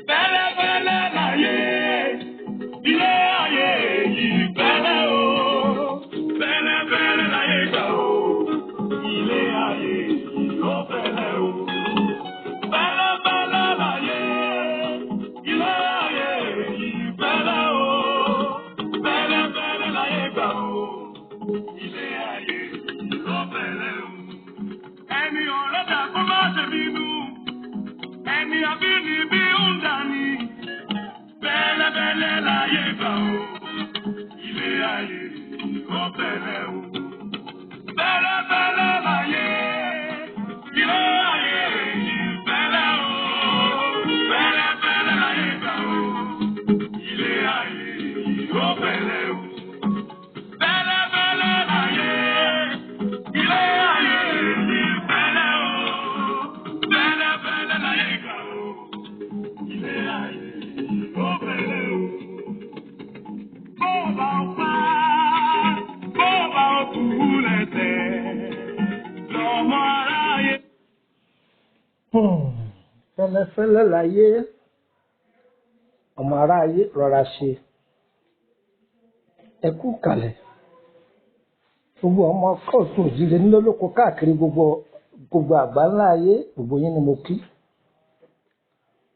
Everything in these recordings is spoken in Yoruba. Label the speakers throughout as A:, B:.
A: Fẹ́lẹ́fẹ́lẹ́ láyé, ilé ayé yìí fẹ́lẹ́ o. Fẹ́lẹ́fẹ́lẹ́ láyé gbà o, ilé ayé yìí ó fẹ́lẹ́ o. Fẹ́lẹ́fẹ́lẹ́ láyé, ilé ayé yìí fẹ́lẹ́ o. Fẹ́lẹ́fẹ́lẹ́ láyé gbà o, ilé ayé yìí ó fẹ́lẹ́ o. Ẹni ọ̀rẹ́ dà kó má ṣe bínú, ẹni abínibí ń dání. Fẹ́lẹ́fẹ́lẹ́ láyé gbà o, ilé ayé ó fẹ́lẹ́ o. Fẹ́lẹ́fẹ́lẹ́ láyé, ilé ayé yìí fẹ́lẹ́ o. Fẹ́lẹ́fẹ́lẹ́ láyé gbà o, ilé ayé yìí ó fẹ́lẹ́ o. Fẹ́lẹ́fẹ́lẹ́ láyé, ilé ayé yìí fẹ́lẹ́ o. Fẹ́lẹ́fẹ́lẹ́ láyé gbà o, ilé ayé yìí ó fẹ́lẹ́ o. Bó bá pa, bó bá kú lẹ́sẹ̀, lọ́mọ aráyé.
B: Fẹ́lẹ́fẹ́lẹ́ láyé, ọmọ aráyé rọra ṣe. Ẹ kú kalẹ̀. Gbogbo ọmọ kóòtù òjìlé nílòlóko káàkiri gbogbo gbogbo àgbáńlá ayé, gbogbo yín ni mo kí.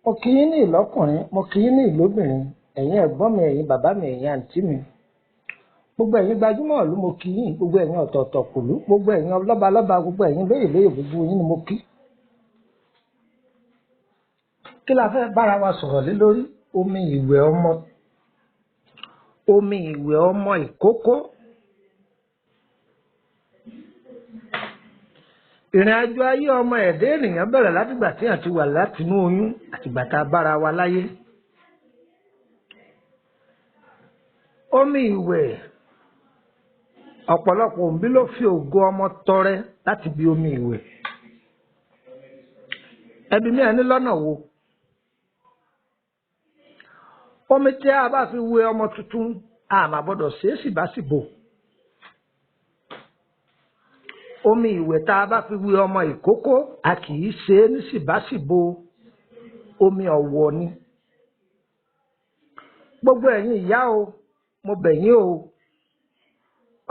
B: Mo kí yín ní ìlọ́kùnrin, mo kí yín ní ìlóbìnrin, ẹ̀yin ẹ̀gbọ́n mi, ẹ̀yin bàbá mi, ẹ̀yin àǹtí mi. Gbogbo ẹ̀yin gbajúmọ̀ ìlú mo kí yín, gbogbo ẹ̀yin ọ̀tọ̀ọ̀tọ̀ kùlú, gbogbo ẹ̀yin lọ́balọ́ba, gbogbo ẹ̀yin lóyè lóyè, gbogbo yín ni mo kí. Kí la fẹ́ bára wa sọ̀rọ̀ lé lórí? Omi ìwẹ̀ ọmọ. Omi ìwẹ̀ ọmọ ìkókó. Ìrìn àjò ayé ọmọ ẹ̀dá ènìyàn bẹ̀rẹ̀ látìgbà tí èèyàn ti wà látinú oyún àtìgbà tá a bára wa láyé. Omi ìwẹ̀, ọ̀pọ̀lọpọ̀ òbí ló fi ògo ọmọ tọrẹ láti bí omi ìwẹ̀. Ẹbí mi ẹni lọ́nà wo? Omi tí a bá fi wẹ ọmọ tuntun, a má gbọ́dọ̀ ṣe é síbáṣìbò. Omi ìwẹ̀ tá a bá fi wẹ ọmọ ìkókó, a kì í ṣe é ní síbáṣìbò. Omi ọ̀wọ̀ ni. Gbogbo ẹ̀yin ìyá o, mo bẹ̀ yín o.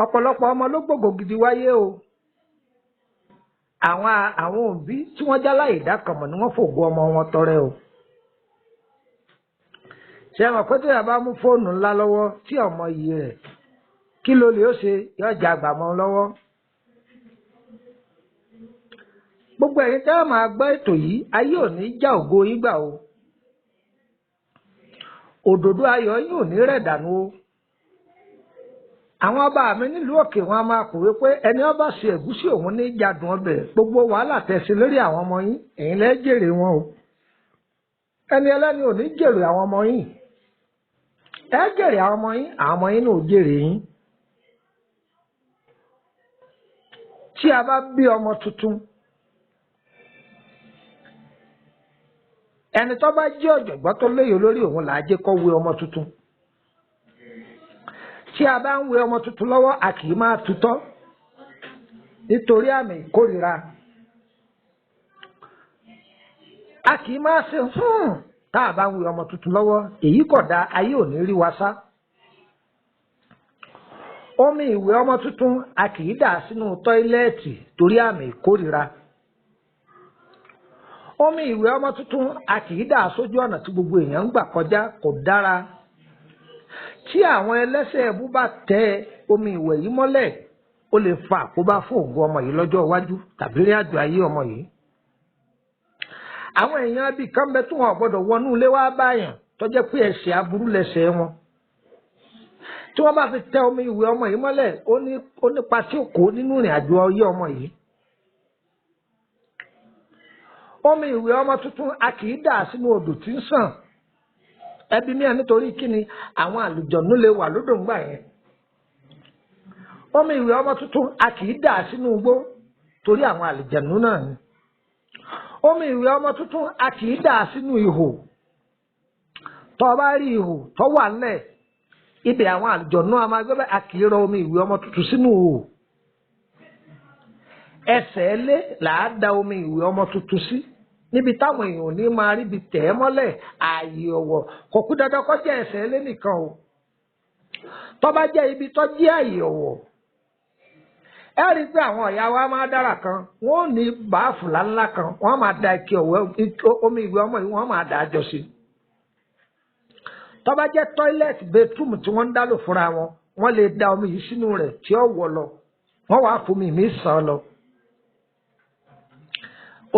B: Ọ̀pọ̀lọpọ̀ ọmọ ló gbògbò gidi wáyé o. Àwọn òbí tí wọ́n já láì dákànmọ̀ ni wọ́n fògo ọmọ wọn tọrẹ o. Ṣé ẹ mọ̀ pé tí èèyàn bá mú fóònù ńlá lọ́wọ́ tí ọmọ iyì rẹ̀, kí ló lè ó ṣe? Yóò já àgbà mọ́ ọ lọ́wọ́. Gbogbo ẹ̀yin tẹ́ ẹ máa gbọ́ ètò yìí, ayé ò ní já ògo yín gbà o. Òdòdó ayọ̀ yín ò ní rẹ̀ dànù o. Àwọn ọba mi nílùú òkè wọn a máa kúwé pé ẹni ọba ṣe ẹ̀gúsí òun ní jadùn ọbẹ̀. Gbogbo wàhálà tẹ̀sí lórí àwọn ọmọ yín, ẹ̀yin lẹ́ jèrè wọn o. Ẹni ẹlẹ́ni ò ní jèrè àwọn ọmọ yín. Ẹ jèrè àwọn ọmọ yín, àwọn ọmọ yín náà ò jèrè yín. Tí a bá bí ọmọ tuntun, ẹni tó bá jẹ́ ọ̀jọ̀gbọ́n tó léyò lórí òun là á jẹ́ kó wé ọmọ tuntun. Tí a bá ń wé ọmọ tuntun lọ́wọ́, a kì í máa tutọ́ nítorí àmì ìkórìíra. A kì í máa ṣe tá a bá ń wé ọmọ tuntun lọ́wọ́, èyí kò dáa, ayé ò ní rí wa sá. Omi ìwẹ̀ ọmọ tuntun a kì í dà sínú tọ́ílẹ́ẹ̀tì torí àmì ìkórìíra. Omi ìwẹ̀ ọmọ tuntun a kì í dà sójú ọ̀nà tí gbogbo èèyàn ń gbà kọjá, kò dára. Tí àwọn ẹlẹ́sẹ̀ ẹbú bá tẹ omi ìwẹ̀ yìí mọ́lẹ̀, ó lè fa àkóbá fún ògo ọmọ yìí lọ́jọ́ iwájú tàbí rí àjò ayé ọmọ yìí. Àwọn èèyàn bíi kan bẹ tí wọn ò gbọdọ̀ wọnú ilé wá báyàn tó jẹ́ pé ẹsẹ̀ aburú lẹ́sẹ̀ wọn. Tí wọ́n bá fi tẹ omi ìwẹ̀ ọmọ yìí mọ́lẹ̀, ó nípa tí ó kó nínú ìrìn àjò ayé ọmọ yìí. Omi ìwẹ̀ ọmọ tuntun a kì í dà sínú odò tí ń sàn. Ẹbí mi à nítorí kíni àwọn àlùjọ̀nú lè wà lódò ńgbà yẹn. Omi ìwẹ̀ ọmọ tuntun a kì í dà sínú igbó. Torí àwọn àlìjẹ̀nú náà ni. Omi ìwẹ̀ ọmọ tuntun a kì í dà sínú ihò. Tó bá rí ihò tó wà ńlẹ̀, ibẹ̀ àwọn àlìjẹ̀nú a máa gbé bẹ́ẹ̀. A kì í rọ omi ìwẹ̀ ọmọ tuntun sínú ihò. Ẹsẹ̀ lé làá da omi ìwẹ̀ ọmọ tuntun sí, níbi táwọn èèyàn ò ní máa ríbi tẹ̀ ẹ́ mọ́lẹ̀. Ààyè ọ̀wọ̀ kò kú dandan kó jẹ́ ẹsẹ̀ lé nìkan o. Tó bá jẹ́ ibi tó jẹ́ ààyè ọ̀wọ̀, ẹ rí i pé àwọn ọ̀yà wa máa dára kan, wọ́n ò ní báàfù ńláńlá kan, wọ́n máa da ike ọ̀wẹ́ omi ìwẹ̀ ọmọ yìí, wọ́n máa dà á jọ sí i. Tó bá jẹ́ tọ́ílẹ̀tì bẹ́túmù tí wọ́n ń dálò fúnra wọn, wọ́n lè da omi yìí sínú rẹ̀ tí ó wọ̀ lọ, wọ́n wàá fomi mi sàn lọ.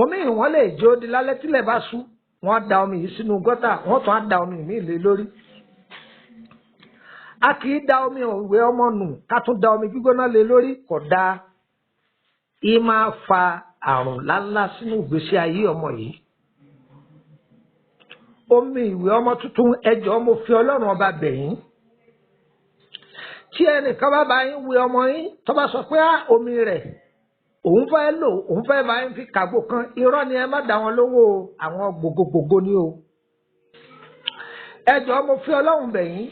B: Omi wọ́n lè jó di lálẹ́ tílẹ̀ bá ṣú, wọ́n da omi yìí sínú gọ́tà, wọ́n tún á da omi míì lé lórí. A kì í da omi ìwẹ̀ ọmọ nù ká tún da omi gbígbóná lé lórí, kò dáa. Í máa fa àrùn láńlá sínú ìgbésí ayé ọmọ yìí. Omi ìwẹ̀ ọmọ tuntun, ẹ jọ̀ọ́ mo fi Ọlọ́run ọba bẹ̀ yín. Tí ẹnìkan bá bá yín wẹ ọmọ yín, tó bá sọ pé omi rẹ̀ òun fẹ́ lò, òun fẹ́ bá yín fi kàgbo kan, irọ́ ni, ẹ má dá wọn lówó o, àwọn gbogbogbò ni o. Ẹ jọ̀ọ́ mo fi Ọlọ́run bẹ̀ yín.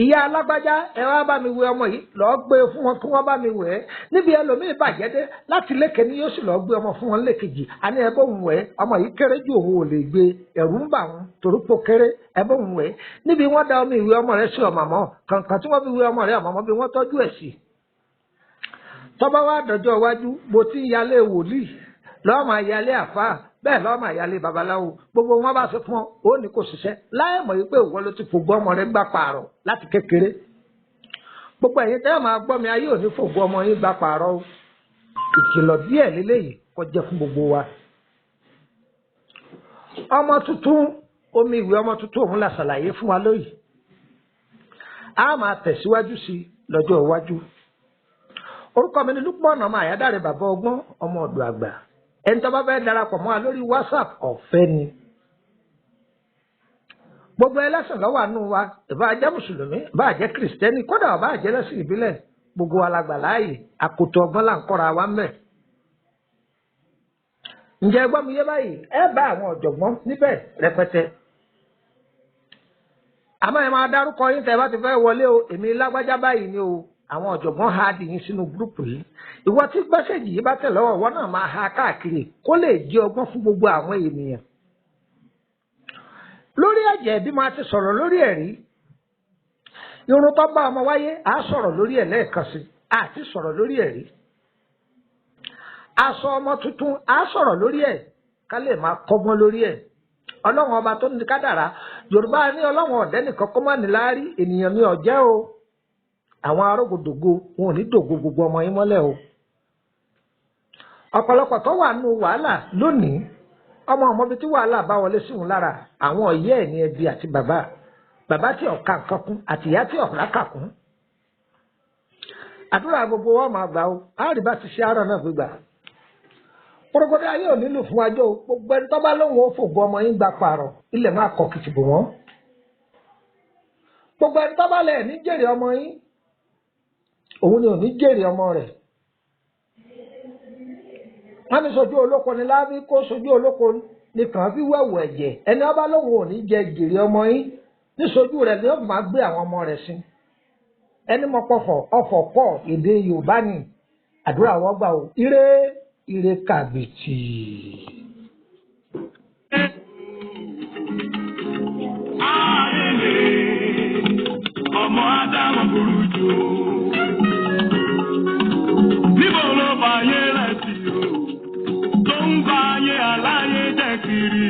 B: Ìyá alágbájá, ẹ wá bá mi wẹ ọmọ yìí, lọ́ọ́ gbé fún wọn kí wọ́n bá mi wẹ̀ ẹ́. Níbi ẹlòmíì bàjẹ́ dé láti lékè ni yóò sì lọ́ọ́ gbé ọmọ fún wọn lékejì. Àní ẹ bóun wẹ̀, ọmọ yìí kéré ju òun ò lè gbé, ẹ̀rù ń bà wọn torípò kéré, ẹ bóun wẹ̀. Níbi wọ́n da omi ìwẹ̀ ọmọ rẹ̀ sí ọ̀màmọ́ kàǹkàn tí wọ́n fi wẹ ọmọ rẹ̀ ọ̀màmọ́ bí wọ́n tọ́jú ẹ̀ sí. Tọ́ba wá dọjọ́ iwájú, bó ti ń yalé wòlíì lọ́ọ́ máa yalé àfáà, bẹ́ẹ̀ lọ́ọ́ máa yalé babaláwo, gbogbo wọn bá ṣe fún ọ, ó ní kò ṣiṣẹ́ láì mọ̀ yìí pé ìwọ ló ti fògbọ́ ọmọ rẹ gbà pààrọ̀ láti kékeré. Gbogbo ẹ̀yin tẹ́ máa gbọ́ mi, ayé ò ní fògbọ́ ọmọ yín gbà pààrọ̀ o. Ìkìlọ̀ díẹ̀ lélẹ́yìí kó jẹ́ fún gbogbo wa. Ọmọ tuntun, omi ìwẹ̀ ọmọ tuntun òun la ṣàlàyé fún wa lóyìí. A máa tẹ̀síwájú sí i lọ́jọ́ iwájú. Orúkọ mi ni Lukman ọmọ Àyádáre, bàbá ọgbọ́n, ọmọ ọ̀dọ̀ àgbà. Ẹni tó bá fẹ́ darapọ̀ mọ́ wa lórí WhatsApp, ọ̀fẹ́ ni. Gbogbo ẹlẹ́sìn ló wà nù wa, ìbá jẹ́ mùsùlùmí, ìbá jẹ́ kìrìsìtẹ́nì, kódà ìbá jẹ́ lẹ́sìn ìbílẹ̀, gbogbo wa la gbà láàyè, àkótó ọgbọ́n là ń kọ́ra wa mẹ́. Ǹjẹ́ gbọ́ mi yé báyìí? Ẹ bá àwọn ọ̀jọ̀gbọ́n níbẹ̀ rẹpẹtẹ. Àmọ́ ẹ máa dárúkọ yín tẹ́ ẹ bá ti fẹ́ wọlé o, èmi lágbájá báyìí ni o. Àwọn ọ̀jọ̀gbọ́n ha dì yín sínú gúrúùpù yìí. Ìwọ tí mẹ́sẹ̀gì yìí bá tẹ̀ lọ́wọ́, ìwọ náà máa ha káàkiri kó lè jẹ́ ọgbọ́n fún gbogbo àwọn ènìyàn. Lórí ẹ̀jẹ̀ bí máa ti sọ̀rọ̀ lórí ẹ̀rí, irun tó bá ọmọ wáyé, à á sọ̀rọ̀ lórí ẹ̀ lẹ́ẹ̀kan sí, à ti sọ̀rọ̀ lórí ẹ̀rí. Aṣọ ọmọ tuntun, à á sọ̀rọ̀ lórí ẹ̀ ká lè máa kọ́gbọ́n lórí ẹ̀. Ọlọ́run ọba tó ní kádàrá, Yorùbá ní Ọlọ́run ọ̀dẹ́ nìkan kó má ní láárí, ènìyàn ní ọ̀jẹ́ o. Àwọn arógòdògo wọn ò ní dògo gbogbo ọmọ yín mọ́lẹ̀ o. Ọ̀pọ̀lọpọ̀ tó wà nù wàhálà lónìí, ọmọ ọmọ bíi tí wàhálà bá wọlé sí òun lára, àwọn ọ̀yẹ́ ẹ̀ ní ẹbí àti bàbá bàbá tí ọ̀ka nǹkan kún àti ìyá tí ọ̀rá kà kún. Àdúrà gbogbo wọn máa gbà o, àárí bá ti ṣe àárọ̀ náà gbígbà. Porogodo ayé ò nílò fún wájú o, gbogbo ẹni tó bá lóun ó fògo ọmọ yín gba pààrọ̀, ilẹ̀ máa kọ̀ kìtìbò wọ́n. Gbogbo ẹni tó bá lẹ̀ ní jèrè ọmọ yín, òun ni ò ní jèrè ọmọ rẹ̀. Wọ́n ní sojú olóko ni lábí kó sojú olóko nìkan fi wẹ̀wù ẹ̀jẹ̀. Ẹni ọba lóun ò ní jẹ jèrè ọmọ yín, níṣojú rẹ̀ ni ó máa gbé àwọn ọmọ rẹ̀ sí. Ẹni mọ pọfọ ọfọ pọ̀, èdè Yorùbá ni. Àdúrà wọ́n gbà o. Ire ire kàbìtì.
A: Ayé ọmọ Ádámù burú jù o. Níbo ló fàyè rẹ̀ sí o? Tó ń bá ayé aláyé jẹ́ kiri.